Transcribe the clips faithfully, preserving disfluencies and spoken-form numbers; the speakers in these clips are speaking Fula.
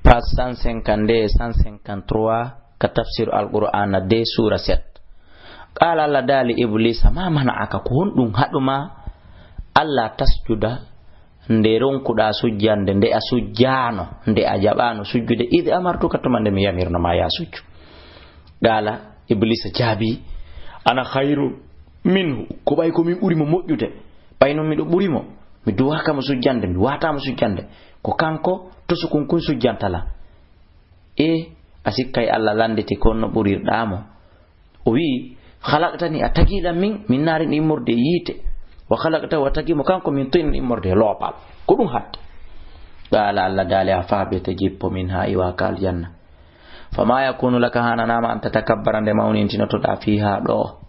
Page cent cinquante-deux e cent cinquante-trois ka tafsir Alqur'aana deux, suura sept. Qaala, Allah daali Ibliisa, "Ma mana'aka, ko honɗum haɗu ma alla tasjuda, nde ronkuɗaa sujjande, nde a sujjaano, nde a jaɓaano sujjude, id amartuka, tuma nde mi yamirno ma yaa sujju?" Qaala, Ibliisa jaabii, "Ana khayrun minhu, ko ɓay ko min ɓuri mo moƴƴude, ɓay non miɗo ɓuri mo, mi duwaaka mo sujjande, mi waataa mo sujjande, ko kanko tosukun kun sujjanta lan." E a sikkay Allah lannditi ko honno ɓurirɗaa mo? O wi'i, "Khalaqtani, a tagii lan min, min naari immorde e yiite. Wa khalaqtahu, a tagii mo kanko min tinin immorde e loopal. Ko ɗum haɗde?" Qaala, Allah daali, "Fahbit, jippo, minha, iwa ka aljanna. Fama yakunu laka, hananaama, an tatakabbara, nde mawnintinotoɗaa, fiha, ɗo.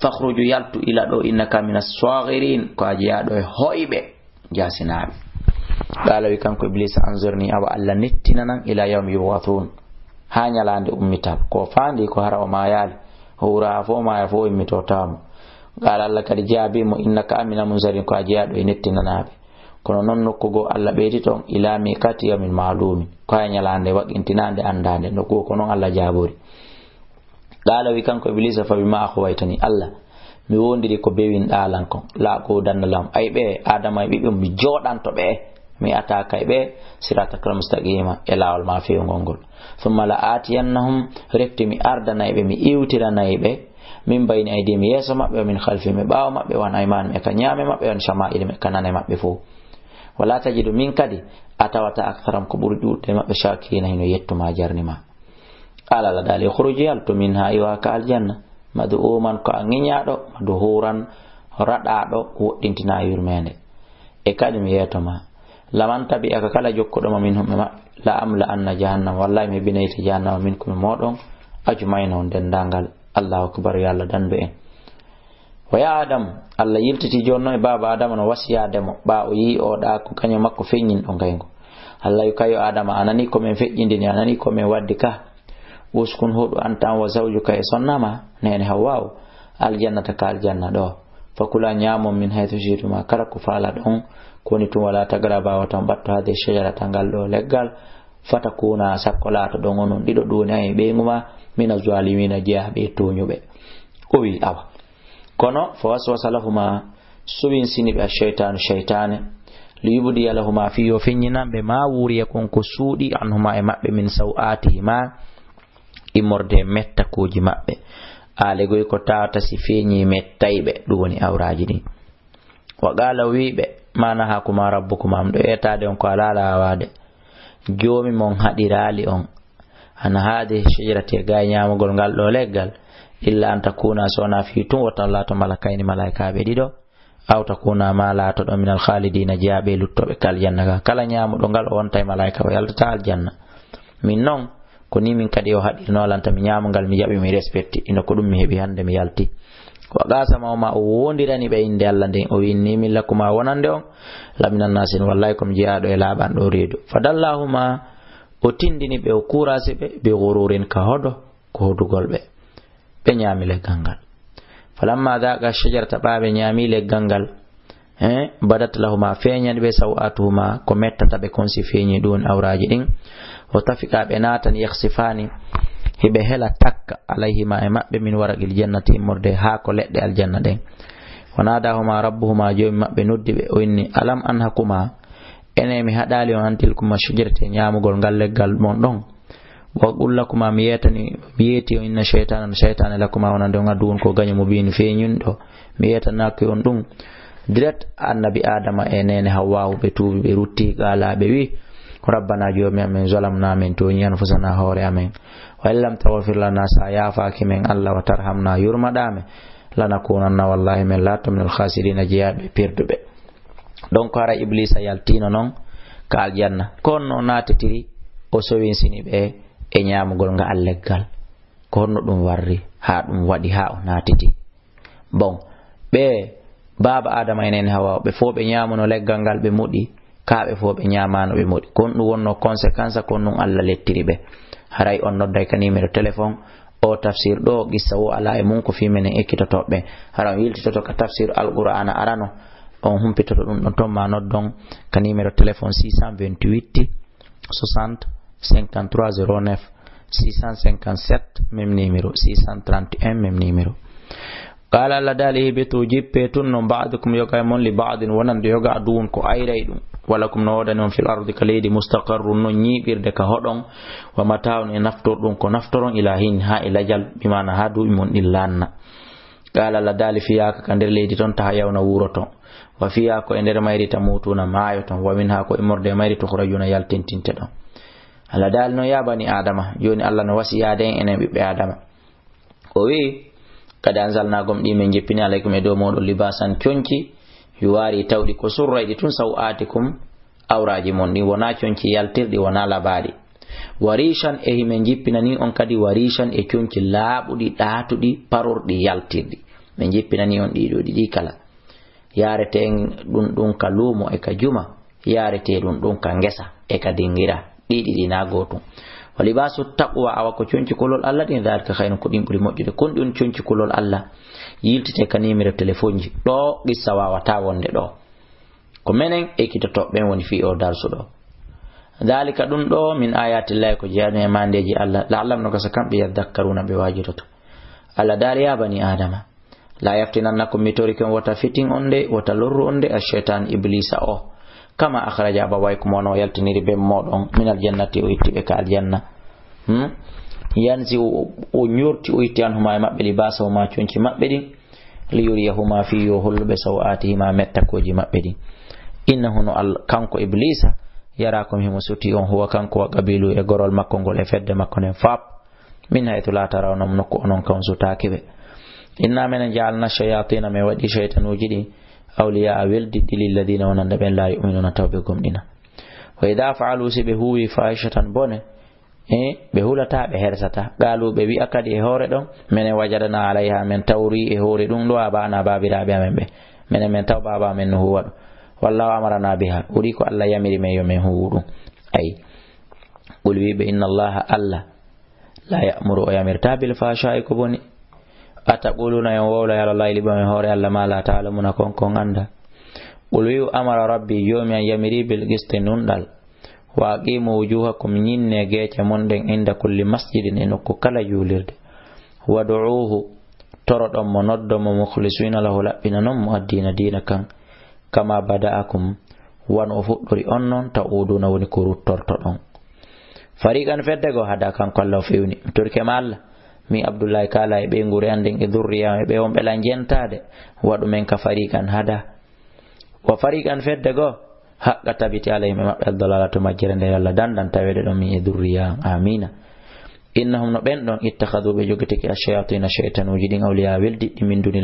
Fakhruj, yaltu, ila ɗo, innaka min as-saghirin, ko a jeyaaɗo e hoyɓe." Jaasinaaɓe. Qaala, wi kanko Ibliisa, "Anzirni, awa Allah nettina lan, ila yawmi yub'athun, haa ñalaande ummital." Ko faandi ko hara o maayaali, o huura haa fof maaya fof o immitoo tawa mo. Qaala, Allah kadi jaabii mo, "Innaka, an, minal munzarin, ko a jeyaaɗo e nettinanaaɓe." Kono non nokku goo Allah ɓeyti toon, "Ila miqati yawmin ma'lumin, ko haa ñalaande waɗɗintinaande anndaande." Nokku goo ko non Allah jaabori. Qaala, wi kanko Ibliisa, "Fa bima aghwaytani, Allah, mi wondiri ko bewinɗaa lan kon, la aqudanna lahum, ay ɓe Aadama e ɓiɓɓe mum, mi jooɗanto ɓe, mi ataaka e ɓe, siratakal mustaqima, e laawol ma fewngol ngol. Thumma la atiyannahum, refti mi ardanay ɓe, mi iwtiranay ɓe, min bayni aydihim, yeeso maɓɓe, wa min khalfihim, e ɓaawo maɓɓe, wa an aymanihim, e ka ñaame maɓɓe, wa an shama'ilihim, e ka nane maɓɓe fof. Wala tajidu, min kadi a tawata, aktharahum, ko ɓuri ɗuuɗude maɓɓe, shakirina, hino yettu ma, jarni ma." Qaala, Allah daali, "Ukhruj, yaltu, minha, iwa ka aljanna, mad'uman, ko a ŋiñaaɗo, madhuran, raɗaaɗo, woɗɗintinaa yurmeende. E kadi mi yeeto ma, laman tabi'aka, kala jokkuɗo ma, minhum, e maɓɓe, la amla'anna jahannama, wallahi mi hebbinay yiite jahannama, minkum, e mooɗon, ajma'ina, on denndaangal." Allahu akbar, yo Allah dandu en. Wa ya Adam, Allah yiltiti jooni noon e baaba Adama no wasiyaade mo, ɓaa o yi'i o ɗa ko kañum makko feññinɗo ngayngu. Allah wi kayo Adama, "A nanii ko men feƴƴindini, a nanii ko men waddi ka? Uskun, hoɗu, anta, an wa zawjuka, e sonna ma, neene Hawwaawu, aljannata, ka aljanna ɗo. Fakula, ñaamon, min haythu shi'tuma, kala ko faalaɗon, ko woni tun, wala taqraba, wata on ɓatto, hadhihi shajarata, ngal ɗo leggal, fatakuna, sakko laatoɗon onon ɗiɗo, ɗum woni an e ɓeyngu ma, mina zaalimiina, jeyaaɓe e tooñuɓe." O wi, awa. Kono, fa waswasa lahuma, sowinsini ɓe ash-shaytaanu, shaytaane, li yubdiya lahuma, fii yo feññinan ɓe, ma wuriya, kon ko suuɗii, anhuma, e maɓɓe, min saw'aatihima, immorde e mettakuuji maɓɓe. Aalegoy ko tawata si feeñii mettay ɓe, ɗum woni awraaji ɗin. Wa qaala, o wii ɓe, ma nahakuma rabbukuma, am ɗo eetaade on ko alaa laawaade. Joomi mon haɗiraali on, an haadihi shajarati, e gaay ñaamugol ngal ɗo leggal, illa an takuna, so wonaa fii tun wota on laato malakayni, malaykaaɓe ɗiɗo, aw takuna, ma laatoɗon, minal khaalidiina, jeyaaɓe e luttooɓe ka aljanna ka. Kala ñaamuɗo ngal, o wontay malayka, o yaltataa aljanna. Min non, ko nii min kadi o haɗirnoo lan, tan mi ñaama ngal, mi jaɓi, mi respecti, ino ko ɗum mi heɓi hannde, mi yalti. Wa qasamahuma, o woondirani ɓe innde Allah nden, o wi, inni min lakuma, wonande on, lamina nasin, wallahi ko mi jeyaaɗo e laaɓanɗo reedu. Fadallahuma, o tindini ɓe, o kuurasi ɓe, bi ghururin, ka hodo, ko hodugol ɓe. Ɓe ñaami leggal ngal. Falamma dhaqa shajarata, ɓaa ɓe ñaami leggal ngal, eh, badat lahuma, feeñani ɓe, saw'atuhuma, ko mettata ɓe kon si feeñi ɗum woni awraaji ɗin. Wa tafiqa, ɓe naatani, yakhsifani, hiɓe hela takka, alayhima, e maɓɓe, min waraqil jannati, immorde haa ko leɗɗe aljanna ɗen. Wa nadahuma rabbuhuma, joomi maɓɓe noddi ɓe, o inni, alam anhakuma, ene mi haɗaali on an tilkuma shajarati, ñaamugol ngal leggal mon ɗon? Wa qul lakuma, mi yeetani, mi yeeti on, inna shaytaana, no shaytaane, lakuma, wonande on, aduwwun, ko gaño, mubiin, feeñinɗo. Mi yeetanaaki on ɗum. Direct, annabi Aadama e neene Hawwaawu, ɓe tuubi, ɓe rutti, qaala, ɓe wi, rabbana, joomi amen, zalamna, min tooñi, anfusana, hoore amen. Wa in lam taghfir lana, sa yaafaaki men, Allah, wa tarhamna, yurmaɗaa men, lanakunanna, wallahi, men laatto, minal khasirina, jeyaaɓe perduɓe. Donc, hara Ibliisa yaltiino noon ka aljanna. Ko honno o naatitiri, o sowinsini ɓe e ñaamugol ngal leggal? Ko honno ɗum warri, haa ɗum waɗi, haa o naatiti? Bon, ɓe baaba Aadama e neene Hawwaawu, ɓe fof ɓe ñaamuno leggal ngal, ɓe moɗi, kaa ɓe fof ɓe ñaamaano, ɓe moɗi. Ko honɗum wonno conséquence, ko honɗum Allah lettiri ɓe? Haray on nodday ka numéro téléphone, o tafsir ɗo, qissa o alaa e mum, ko fii menen ekkitotooɓe ɓen. Hara on yiltitoto ka tafsir Alqur'aana arano, on humpitoto ɗum ɗon ton, ma noddon ka numéro téléphone six cent vingt-huit soixante cinquante-trois zéro neuf six cent cinquante-sept, même numéro, six cent trente et un, même numéro. Qala, Allah daali: ihbitu, jippe tun non, ba'dukum, yoga e mon, li ba'din, wonande yoga, aduwwun, ko ayray ɗum. Wa lakum, no woodani on, fil ardi, ka leydi, mustaqarrun, non ñiiɓirde, ka hoɗon, wa mata'un, e naftorɗum, ko naftoron, ila hin, haa e lajal, bi maana haa duuɓi mon ɗin laanna. Qala, Allah daali: fiha, ka nder leydi ton, tahayawna, wuuroton. Wa fiha, ko e nder mayri, tamuutuna, maayoton. Wa minha, ko immorde e mayri, tukhrajuna, yaltintinteɗon. Allah daali non: ya bani Adama, jooni Allah no wasiyaade en, enen ɓiɓɓe Adama. O wi'i: qad anzalna, gom ɗi men jippini, alaykum, e dow mooɗon, libasan, conci, yuwari, tawɗi ko surrayɗi tun, saw'atikum, awraaji mon ɗin, wonaa conci yaltirɗi, wonaa labaaɗi. Wa rishan, e himen jippinani on kadi, wa rishan, e conci laaɓuɗi, ɗaatuɗi, parorɗi, yaltirɗi. Men jippinani on ɗiɗo ɗiɗi kala. Yaarete ɗum ɗum ka luumo e ka juma, yaarete ɗum ɗum ka ngesa e ka dingira. Ɗiɗi ɗi na gootum. Wa libasu taqwa, awa ko conci kulol Allah ɗin, dhalika khayrun, ko ɗin ɓuri moƴƴude. Kon ɗum conci kulol Allah, yiltite ka nimiro telefonji. Ɗo qissa wawata wonde ɗo. Ko menen ekkitoto ɓen woni fii o darsu ɗo. Dhalika, ɗum ɗo, min ayatillahi, ko jeyaɗum e mandeji Allah. La'allahum, no gasa kamɓe, yadhakkaruna, ɓe wajidoto. Allah daali: ya bani Adama, la yaftinannakum, mi torike on, wota fitin on de, wota lorru on de, ash-shaytan, Iblisa o. Kama akhraja abawaykum, wano o yaltiniri ben moɗon, minal jannati, o itti ɓe ka aljanna. Hmm? Yanzi, o, o ñorti, o itti, anhuma, e maɓɓe, libasahuma, conci maɓɓe ɗin, li yuriyahuma, fii yo hollu ɓe, saw'atihima, mettakoji maɓɓe ɗin. Innahu, no Al-, kanko Iblisa, yarakum, himo suti on, huwa, kanko, wa qabiluhu, e gorol makko ngol, e fedde makko nden fap. Min haythu la tarawnahum, nokku onon kan sutaaki ɓe. Inna, menen, ja'alna shayatina, men waɗi shaytanuuji ɗi, awliya, weldiɗɗi, lilladina, wonande ɓen, la yu'minuna, taw ɓe gomɗina. Wa idha fa'alu, si ɓe huuwi, fahishatan, bone, e ɓe hulata, ɓe hersata. Qalu, ɓe wi'a kadi e hoore ɗon, menen, wajadna alayha, men tawri e hoore ɗum ɗo, aba'ana, baabiraaɓe amen ɓe. Menen, men taw baaba amen no huuwa ɗum. Wallahu amarana biha, ɓuri ko Allah yamiri men yo men huuwu ɗum. Ay. Qul, wi'ɓe, inna Allaha, Allah, la ya'muru, o yamirta, bil fahsha'i, ko boni. Ataquluna, on wowla, ala Allahi, liɓa men hoore Allah, ma la ta'lamuna, kon kon anda. Qul, wi'u, amara rabbi, joomi an yamiri, bil qisti, nunɗal. Wa aqimu wujuhakum, ñinne geece mon ɗen, inda kulli masjidin, e nokku kala juulirde. Wad'uhu, toroɗon mo, noddon mo, mukhlisina lahu, laɓɓinanon mo, ad-dina, diina kan. Kama bada'akum, wano o fuɗɗori on non, ta'uduna, woni ko ruttortoɗon. Fariqan, fedde goo, hada, kanko Allah o fewni. Mi torike ma Allah, mi Abdullahi, kala e ɓeynguure an nden, e durriya e ɓe on ɓe lan jentaade, waɗu men ka fariqan hada. Wa fariqan, fedde goo, haqqa, tabiti, alayhim, e maɓɓe, ad-dalalatu, majjere nde, yo Allah dandan taweede ɗon min e durriya an. Amina. Innahum, no ɓen ɗon, ittakhadhu, ɓe jogitiki, ash-shayatina, shaytanuuji ɗin, awliya, weldiɗɗi, min duni